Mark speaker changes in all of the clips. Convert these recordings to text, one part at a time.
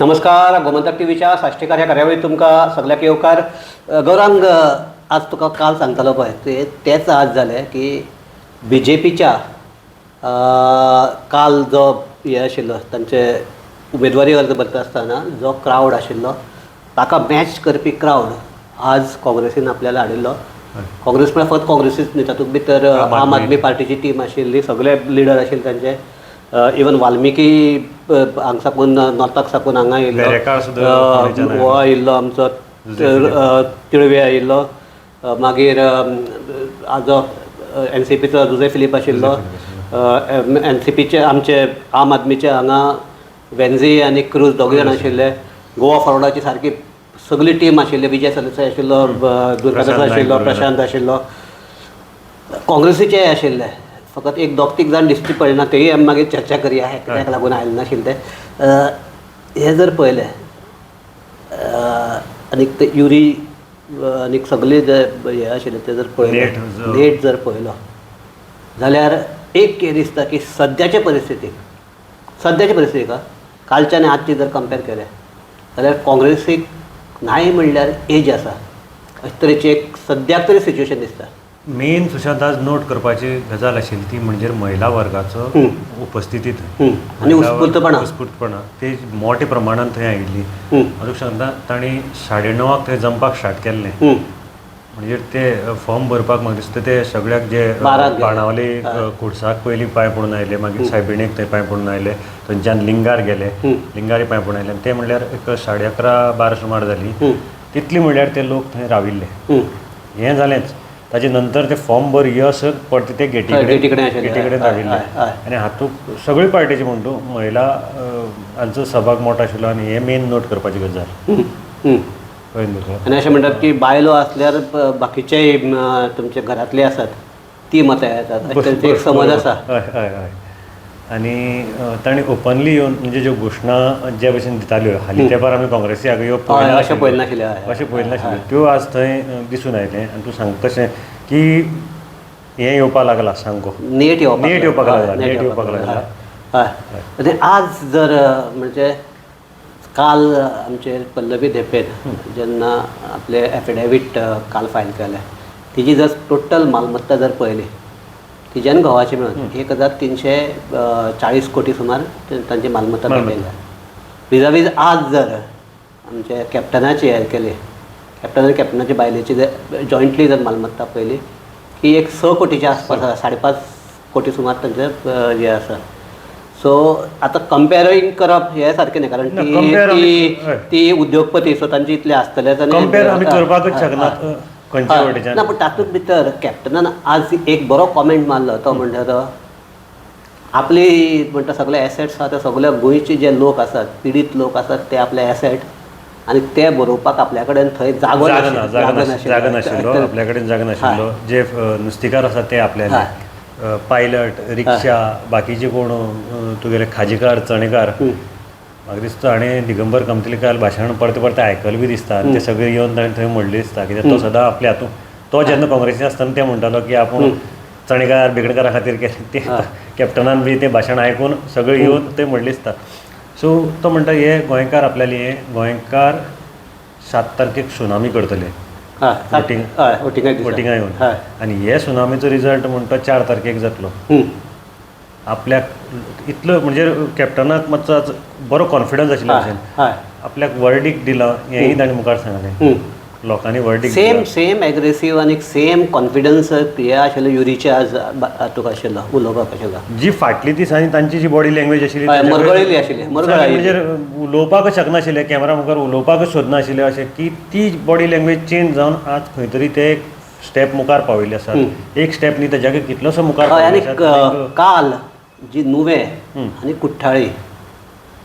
Speaker 1: नमस्कार, गोमंतक टीव्हीच्या साश्टीकार ह्या कार्यावळीत तुमकां सगळ्याक येवकार. गौरांग, आज तुका काल सांगतालो पळय ते तेच आज जालें की बीजेपीच्या काल जो हे आशिल्लो, तांचे उमेदवारी अर्ज भरता आसतना जो क्रावड आशिल्लो ताका मॅच करपी क्रावड आज काँग्रेसीन आपल्याला हाडिल्लो. काँग्रेस म्हळ्यार फक्त काँग्रेसीच न्ही, तातूंत भितर
Speaker 2: आम
Speaker 1: आम
Speaker 2: आदमी.
Speaker 1: आदमी पार्टीची टीम आशिल्ली, सगळे लिडर आशिल्ले तांचे. इवन वाल्मिकी हांगा साकून, नॉर्थाक साकून हांगा येयल्लो.
Speaker 2: वेरेकार सुद्दां फोंडेच्यान
Speaker 1: हो आयिल्लो आमचो तिळवे आयिल्लो. मागीर आजो एनसीपीचो जुजे फिलीप आशिल्लो. एनसीपीचे, आमचे आम आदमीचे हांगा वेन्झी आनी क्रूज दोगूय जाण आशिल्ले. गोवा फॉरवर्डाची सारकी सगळी टीम आशिल्ली. विजय सरदेसाय आशिल्लो, दुर्गादास
Speaker 2: प्रशांत नाईक
Speaker 1: आशिल्लो,
Speaker 2: बरोबर.
Speaker 1: प्रशांत आशिल्लो. काँग्रेसीचे आशिल्ले फकत एक दोग तीग जाण दिश्टी पडना, तेय आमी मागीर चर्चा करया हे कित्याक लागून आयले नाशिल्ले ते. हे जर पळयलें आनीक ते युरी आनीक सगळे जे हे आशिल्ले ते जर पळयले,
Speaker 2: नेट
Speaker 1: नेट जर पळयलो जाल्यार एक हें दिसता की सद्याचे परिस्थितीक कालच्या आनी आजची जर कंपेर केलें जाल्यार काँग्रेसीक नाय म्हणल्यार एज आसा, अशे तरेची एक सद्याक तरी सिच्युएशन दिसता.
Speaker 2: मेन सुशांत, आज नोट करपाची गजाल आशिल्ली ती म्हणजे महिला वर्गाचो उपस्थिती थंय
Speaker 1: आनी उत्स्फूर्तपणा.
Speaker 2: उत्स्फूर्तपणा ते मोठ्या प्रमाणान थंय आयिल्ली. हांव तुका सांगता, तांणी 9:30 क थंय जमपाक स्टार्ट केल्लें. म्हणजे ते फॉर्म भरपाक म्हाका दिसता ते सगळ्याक जे
Speaker 1: बाराक गेले.
Speaker 2: बाणावली कुडसाक पयलीं पांय पडून आयले, मागीर सायबिणीक थंय पांय पडून आयले, थंयच्यान लिंगार गेले, लिंगारी पांय पडून आयले आनी ते म्हणल्यार एक 11:30-12 सुमार जाली. तितली म्हणल्यार ते लोक थंय राविल्ले. हें जालेंच, ताजे नंतर ते फॉर्म भर यसर परते ते गेटी
Speaker 1: गेटी कडेन आशिल्ले.
Speaker 2: गेटी कडेन राविल्ले.
Speaker 1: हय, हय.
Speaker 2: आनी हातूंत सगळी पार्टीची म्हण तूं, महिला हांचो सहभाग मोठो आशिल्लो आनी हें मेन नोट करपाची गजाल. कळ्ळें न्हू तुका?
Speaker 1: आनी अशें म्हणटात की बायलो आसल्यार बाकीचेय तुमचे घरांतले आसात ती मतां येतात, अशें तरेचो एक समज आसा.
Speaker 2: हय हय हय आनी तांणी ओपनली येवन म्हणजे ज्यो घोशणा जे भशेन दिताल्यो हालीं तेंपार आमी काँग्रेसी हांगा ह्यो
Speaker 1: अशें पळयनाशिल्लें, हय.
Speaker 2: अशें पळयनाशिल्ल्यो, त्यो आज थंय दिसून आयलें. आनी तूं सांगता तशें की हें येवपाक लागला सामको
Speaker 1: नेट येवपाक
Speaker 2: नेट येवपाक
Speaker 1: हय,
Speaker 2: लागला, नेट येवपाक लागला.
Speaker 1: हय, आनी आज जर म्हणजे काल आमचे पल्लवी धेंपेन जेन्ना आपले एफिडेवीट काल फायल केलें, तिजी जर टोटल मालमत्ता जर पळयली तिज्यान घोवाची मेळून 1340 कोटी सुमार तांची मालमत्ता दाखयल्या. विजावीज आज जर आमचे कॅप्टनाची हे केली, कॅप्टन आनी कॅप्टनाची बायलेची जर जॉयंटली जर मालमत्ता पळयली की एक 6 कोटीच्या आसपास आसा, 5.5 कोटी सुमार तांचे हे आसा. सो आतां कंपेरींग करप हें सारकें न्ही, कारण
Speaker 2: ना,
Speaker 1: ती
Speaker 2: compare
Speaker 1: ती
Speaker 2: आमी
Speaker 1: ती उद्योगपती, सो तांची इतले आसतलेच आनी
Speaker 2: कंपेर आमी करपाकच शकनात खंयच्या वटेच्यान.
Speaker 1: ना, पूण तातूंत भितर कॅप्टनान आज एक बरो कॉमेंट मारलो, तो म्हणटा तो आपली म्हणटा सगळे एसेट्स आहा ते सगळे गोंयचे जे लोक आसात, पिडीत लोक आसात, ते आपले एसेट आनी ते बरोवपाक आपल्या कडेन थंय जागो
Speaker 2: जागो ना,
Speaker 1: नाशिल्लो.
Speaker 2: जागो नाशिल्लो, जागो नाशिल्लो आपल्या कडेन, जागो नाशिल्लो. जे नुस्तेकार आसात ते आपल्याले, पायलट, रिक्षा, बाकीचे कोण तुगेले खाजेकार, चणेकार. म्हाका दिसता हाणें दिगंबर कामतीले काल भाशण परतें परतें आयकलें बी दिसता आनी ते सगळे येवन ताणें थंय म्हणलें दिसता, कित्याक तो सदां आपल्या हातूंत तो जेन्ना काँग्रेसीन आसतना ते म्हणटालो की आपूण चणेकार बिगणकारा खातीर केलें ते, कॅप्टनान बी तें भाशण आयकून सगळे येवन ते म्हणलें दिसता. सो तो म्हणटा हे गोंयकार आपल्याले, हे गोंयकार 7 तारखेक सुनामी करतले वोटिंग.
Speaker 1: हय, वोटिंगाक दिसा.
Speaker 2: वोटिंगा येवन. आनी हे सुनामीचो रिजल्ट म्हणटा 4 तारखेक जातलो. आपल्याक इतलो म्हणजे कॅप्टनाक मातसो आज बरो कॉन्फिडन्स आशिल्लो भशेन. आपल्याक वर्डीक दिला हेंय ताणें मुखार सांगलें, लोकांनी वर्डीक.
Speaker 1: सेम सेम एग्रेसीव आनी सेम कॉन्फिडन्स हे आशिल्लो युरीचे आज हातूंत आशिल्लो, उलोवपाक आशिल्लो.
Speaker 2: जी फाटली दिसांनी तांची जी बॉडी लँग्वेज आशिल्ली
Speaker 1: मरगळिल्ली आशिल्ली, मरगळ.
Speaker 2: म्हणजे उलोवपाकच शकनाशिल्ले, कॅमेरा मुखार उलोवपाकच सोदनाशिल्ले अशें की ती बॉडी लँग्वेज चेंज जावन आज खंय तरी ते एक स्टेप मुखार पाविल्ले आसात. एक स्टेप न्ही, तेज्याकय कितलोसो मुखार
Speaker 1: आनी
Speaker 2: पाविल्ले आसात.
Speaker 1: काल जी नुवें आनी कुठ्ठाळी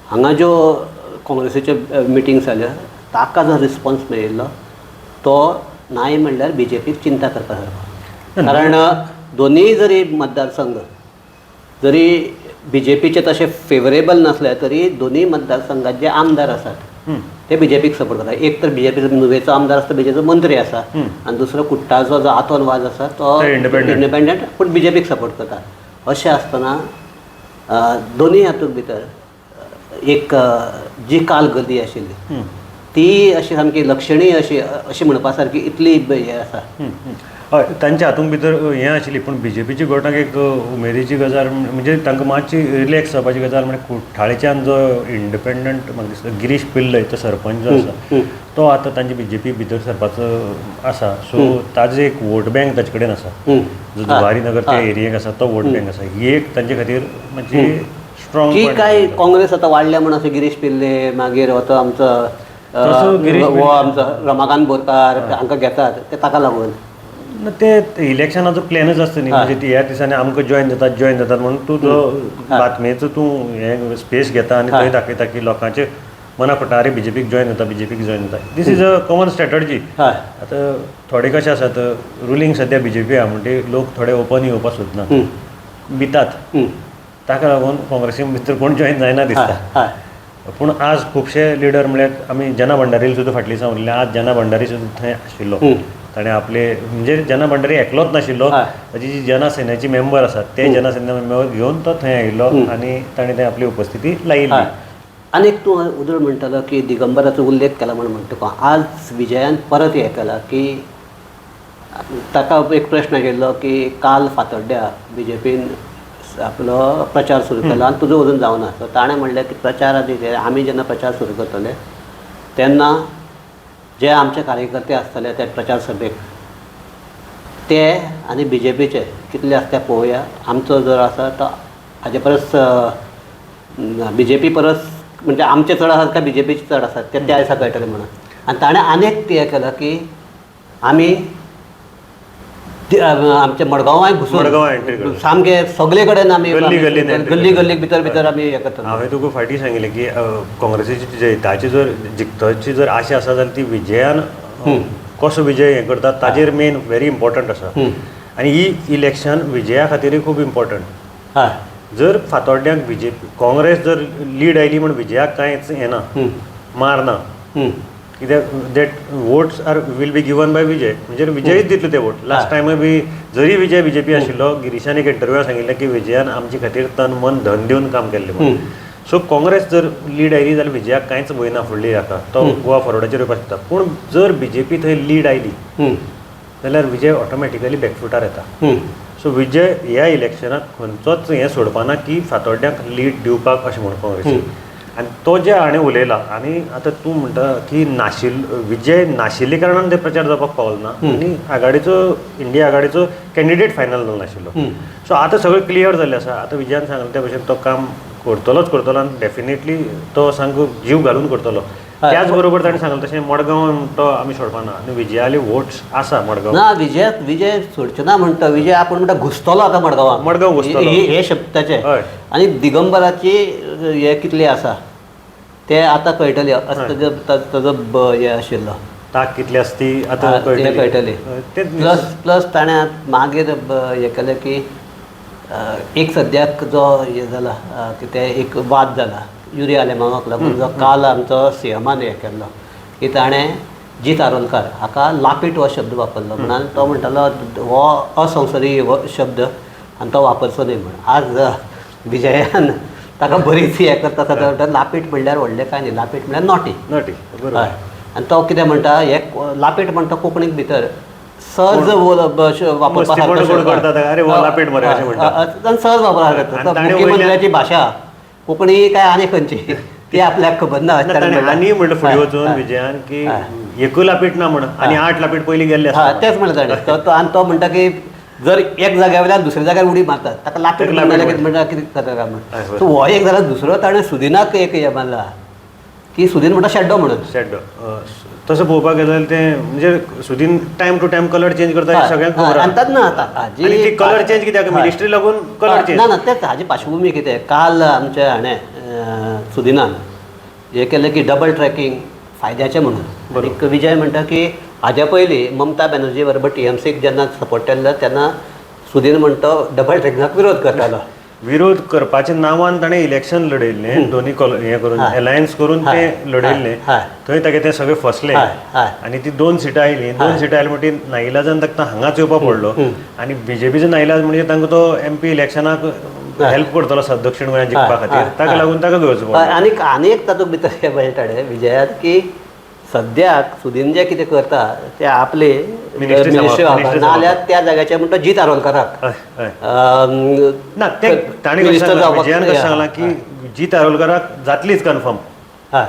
Speaker 1: हांगा ज्यो काँग्रेसीच्यो मिटींग जाल्यो ताका जो रिस्पॉन्स मेळिल्लो तो नाय म्हणल्यार बीजेपीक चिंता करपा सारको, कारण दोनूय जरी मतदारसंघ जरी बीजेपीचे तशे फेवरेबल नासले तरी दोनूय मतदारसंघात जे आमदार आसात ते बीजेपीक सपोर्ट करता. एक तर बीजेपीचो नुवेचो आमदार आसा, बीजेपीचो मंत्री आसा आनी दुसरो कुट्टाचो जो आतोन वाज आसा तो
Speaker 2: तो independent.
Speaker 1: इंडिपेंडंट, पूण बीजेपीक सपोर्ट करता. अशें आसतना दोनूय हातूंत भितर एक जी काल गर्दी आशिल्ली ती अशी सामकी लक्षणीय अशी अशी म्हणपा सारकी इतली हें आसा.
Speaker 2: हय, तांच्या हातूंत भितर हें आशिल्ली, पूण बीजेपीची गोटाक एक उमेदीची गजाल म्हणजे तांकां मातशी रिलॅक्स जावपाची गजाल म्हणजे कुठ्ठाळेच्यान जो इंडिपेंडंट म्हाका दिसता गिरीश पिल्लय तो सरपंच जो आसा तो आतां तांची बीजेपी भितर सरपाचो आसा. सो ताजो एक वोट बँक ताचे कडेन आसा, जो जुवारी नगर त्या एरियेक आसा तो वोट बँक आसा. ही एक तांचे खातीर मातशी स्ट्रॉंग
Speaker 1: की काय काँग्रेस आतां वाडल्या म्हण अशें गिरीश पिल्ले, मागीर हो तो आमचो हो आमचो रमाकांत बोरकार हांकां घेतात ते ताका लागून
Speaker 2: ना ते इलेक्शनाचो प्लॅनच आसता न्ही, म्हणजे ह्या दिसांनी आमकां जॉयन जातात जॉयन जातात म्हणून तूं जो बातमेचो तूं हें स्पेस घेता आनी थंय दाखयता की लोकांचे मना पडटा, अरे बीजेपीक जॉयन जाता, बीजेपीक जॉयन जाता. This is a common strategy. आतां थोडे कशे आसात, रुलींग सद्या बीजेपी आहा म्हणटकीर लोक थोडे ओपन येवपाक सोदना, भितात, ताका लागून काँग्रेसी भितर कोण जॉयन जायना दिसता. पूण आज खुबशे लिडर म्हळ्यार आमी जना भंडारी सुद्दां फाटलीं दिसा उरले, आज जना भंडारी सुद्दां थंय आशिल्लो. ताणें आपले म्हणजे जना भंडारी एकलोच नाशिल्लो, ताची जी जना सेनेची मेंबर आसात ते जना सेना मेंबर घेवन तो थंय आयिल्लो आनी ताणें थंय आपली उपस्थिती लायिल्ली.
Speaker 1: आनी एक तूं उदळ म्हणटालो की दिगंबराचो उल्लेख केला म्हण म्हणटा तुका, आज विजयान परत हें केला की ताका एक प्रश्न आशिल्लो की काल फातोड्ड्या बीजेपीन आपलो प्रचार सुरू केला आनी तुजो अजून जावना. सो ताणें म्हणलें की प्रचार आदी आमी जेन्ना प्रचार सुरू करतले तेन्ना जे आमचे कार्यकर्ते आसतले त्या प्रचार सभेक ते आनी बीजेपीचे कितले आसता ते पळोवया. आमचो जर आसा तो हाजे परस बीजेपी परस म्हणजे आमचे चड आसात काय बीजेपीचे चड आसात ते त्या दिसा कळटलें म्हणून. आनी ताणें आनीक हें केलां की आमी आमच्या मडगांवाय घुसून सामके सगळे कडेन आमी गल्ली गल्लीक भितर भितर आमी हें करतले.
Speaker 2: हांवें तुका फाटीं सांगिल्लें की काँग्रेसीची जैताची जर जिखताची जर आशा आसा जाल्यार ती विजयान कसो विजय हें करता ताजेर मेन व्हेरी इम्पॉर्टंट आसा. आनी ही इलेक्शन विजया खातीरूय खूब इम्पॉर्टंट. जर फातोड्ड्यांक बीजेपी काँग्रेस जर लीड आयली म्हण विजयाक कांयच येना, मारना, कित्याक that votes are will be given by Vijay, म्हणजे विजयच दितलो ते वोट. लास्ट टायमूय बी जरी विजय बीजेपी आशिल्लो, गिरीशान एक इंटरव्यू सांगिल्लें की विजयान आमचे खातीर तन मन धन दिवन काम केल्लें म्हणून. सो काँग्रेस जर लीड आयली जाल्यार विजयाक कांयच भंय ना फुडली हाका, तो गोवा फॉरवर्डाचेर येवपाक शकता. पूण जर बीजेपी थंय लीड आयली जाल्यार विजय ऑटोमॅटिकली बॅकफुटार येता. सो विजय ह्या इलेक्शनाक खंयचोच हें सोडपाना की फातोड्ड्यांक लीड दिवपाक अशें म्हण काँग्रेस. आनी तो जे हाणें उलयला, आनी आतां तूं म्हणटा की नाशिल्लो विजय नाशिल्ले कारणान ते प्रचार जावपाक पावलो ना आनी आघाडीचो इंडिया आघाडीचो कॅन्डिडेट फायनल जालो नाशिल्लो. सो आतां सगळें क्लियर जाल्लें आसा. आतां विजयान सांगलें त्या भशेन तो काम करतलोच करतलो आनी डेफिनेटली तो सामको जीव घालून करतलो. त्याच बरोबर ताणें सांगलें तशें मडगांव तो आमी सोडपाना आनी विजयाले वोट्स आसा मडगांव.
Speaker 1: ना विजय विजय सोडचो ना म्हणटा, विजय आपूण म्हणटा घुसतलो आतां मडगांवां,
Speaker 2: मडगांव घुसतलो
Speaker 1: हे शब्द ताचे. आनी दिगंबराची हे कितली आसा ते आतां कळटले, ताजो हें आशिल्लो
Speaker 2: ताक कितली आसता ती आतां
Speaker 1: कळटली. प्लस प्लस ताणें मागीर हें केलें की एक सद्याक जो हें जाला कितें एक वाद जाला युरी आलेमांवाक लागून, जो काल आमचो सीएमान हें केल्लो की ताणें जीत आरोलकार हाका लापीट हो शब्द वापरलो म्हणून तो म्हणटालो हो असंसदीय हो शब्द आनी तो वापरचो न्हय म्हण. आज विजयान ताका बरीच हें करता आसता, म्हणटा लापीट म्हणल्यार व्हडलें कांय न्ही, लापीट म्हणल्यार नॉटी
Speaker 2: नॉटी बरोबर.
Speaker 1: आनी तो कितें म्हणटा, हे लापीट म्हणटा कोंकणीक भितर सहज वापरपा सहज वापरपा मुख्यमंत्र्याची भाशा कोंकणी काय आनी खंयची ती आपल्याक खबर ना.
Speaker 2: आनी म्हणलें फुडें वचून विजयान की एकूय लापीट ना म्हण आनी 8 लापीट पयलीं गेल्ले आसा.
Speaker 1: तेच म्हणलें ताणें. आनी तो म्हणटा की जर एक जाग्या वयल्यान दुसऱ्या जाग्यार उडी मारतात ताका लापीट म्हणटा कितें जाता काय म्हण. सो हो एक जाल्यार दुसरो ताणें सुदिनाक एक हें मारला की सुदीन म्हणटा शेड्डो म्हणून.
Speaker 2: शेड्डो तसं पळोवपाक गेलें जाल्यार तें म्हणजे Sudin time to time colour change करता सगळ्यांक खबर
Speaker 1: आसा. ना
Speaker 2: ती कलर चेंज कित्याक मिनिस्ट्री लागून कलर चेंज
Speaker 1: ना ना तेच हाजी पार्श्वभूमी कितें. काल आमच्या हाणें सुदिनान हें केलें की डबल ट्रॅकिंग फायद्याचें म्हणून. एक विजय म्हणटा की हाज्या पयलीं ममता बॅनर्जी बरोबर टीएमसीक जेन्ना सपोर्ट केल्लो तेन्ना सुदीन म्हणटा डबल ट्रॅकिंगाक विरोध करतालो.
Speaker 2: विरोध करपाच्या नांवान ताणें इलेक्शन लढयल्लें, दोनी हें करून अलायन्स करून तें लढयल्लें, थंय तागे ते सगळे फसले आनी ती 2 सिटां आयलीं. 2 सिटां आयली म्हणटी नाईलाजान ताका हांगाच येवपा पडलो आनी बीजेपीचो नाईलाज म्हणजे तांकां तो एमपी इलेक्शनाक हेल्प करतलो दक्षिण गोंयांत जिखपा खातीर, ताका लागून ताका घेवचो पडलो.
Speaker 1: आनीक आनी एक तातूंत भितर हें मेळटा विजयात की सद्याक सुदीन जे कितें करता ते आपले
Speaker 2: मिनिस्ट्री
Speaker 1: मिनिस्ट्री
Speaker 2: सांबाळ-
Speaker 1: नाल्यार त्या जाग्याचेर म्हणटा जीत आरोलकाराक
Speaker 2: हय हय ना ते ताणें कशें
Speaker 1: मिनिस्टर
Speaker 2: सांगलां,
Speaker 1: जावपाक
Speaker 2: विजयान कशें सांगलां की जीत आरोलकाराक जातलीच कन्फर्म.
Speaker 1: हय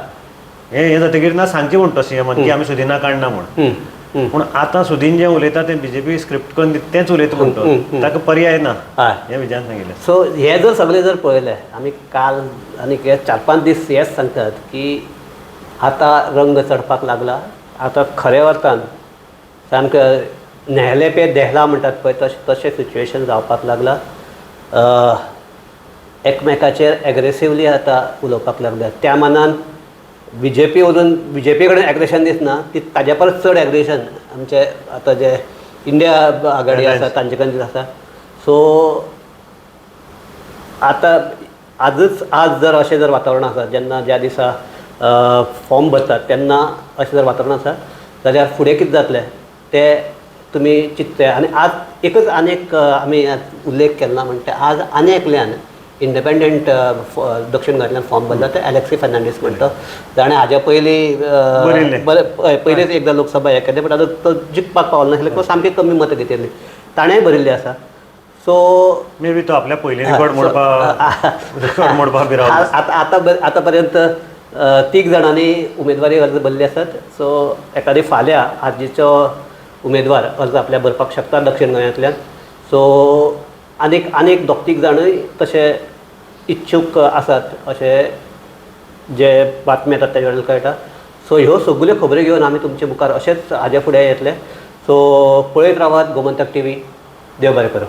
Speaker 2: हें हें जातकीर ना सांगचें म्हणटा सीएमान की आमी सुदिना काडना म्हूण.
Speaker 1: हम्म, हम्म.
Speaker 2: पूण आतां सुदीन जें उलयता तें बीजेपी स्क्रिप्ट करून दिता तेंच उलयता म्हणटा, ताका पर्याय ना
Speaker 1: हय.
Speaker 2: हें विजयान सांगिल्लें.
Speaker 1: सो हे जर सगळें जर पळयलें आमी काल आनी हे 4-5 दीस हेच सांगतात की आतां रंग चडपाक लागला. आतां खऱ्या अर्थान सामकें न्हेले पे देहला म्हणटात पळय तशें तशें सिच्युएशन जावपाक लागला. एकमेकाचेर एग्रेसिवली आतां उलोवपाक लागल्यात. त्या मानान बीजेपी वचून बीजेपी कडेन एग्रेशन दिसना, ती ताज्या परस चड एग्रेशन आमचे आतां जे इंडिया आघाडी आसा तांचे कडेन आसा. सो आतां आजच आज जर अशें जर वातावरण आसा जेन्ना ज्या दिसा फॉर्म भरतात तेन्ना अशें जर वातावरण आसा जाल्यार फुडें कितें जातलें तें तुमी चिंतचे. आनी आज एकच आनी एक आमी आज उल्लेख केलो ना म्हणटा आज आनी एकल्यान इंडिपेंडंट दक्षिण गोंयांतल्यान फॉर्म भरला ते एलेक्सी फर्नांडीस म्हणटा, जाणें हाज्या पयलीं
Speaker 2: बरयल्लें.
Speaker 1: बरें पयलींच एकदां लोकसभा हें केलें, बट आतां तो जिखपाक पावलो नाशिल्लो किंवा सामकी कमी मतां घेतिल्लीं, ताणेंय भरिल्ली आसा. सो
Speaker 2: मे बी तो आपल्या पयलीं रिकॉर्ड मोडपा रिकॉर्ड मोडपा बी रावलो.
Speaker 1: आतां आतांपर्यंत 3 जाणांनी उमेदवारी अर्ज भरले आसात. सो एकादी फाल्यां आजीचो उमेदवार अर्ज आपल्या भरपाक शकता दक्षिण गोंयांतल्यान. सो आनीक आनीक 2-3 जाणूय तशे इच्छूक आसात अशें जे बातमी येतात तेजे वेल्यान कळटा. सो ह्यो सगल्यो खबऱ्यो घेवन आमी तुमचे मुखार अशेंच हाजे फुडें येतले. सो पळयत रावात गोमंतक टीव्ही. देव बरें करूं.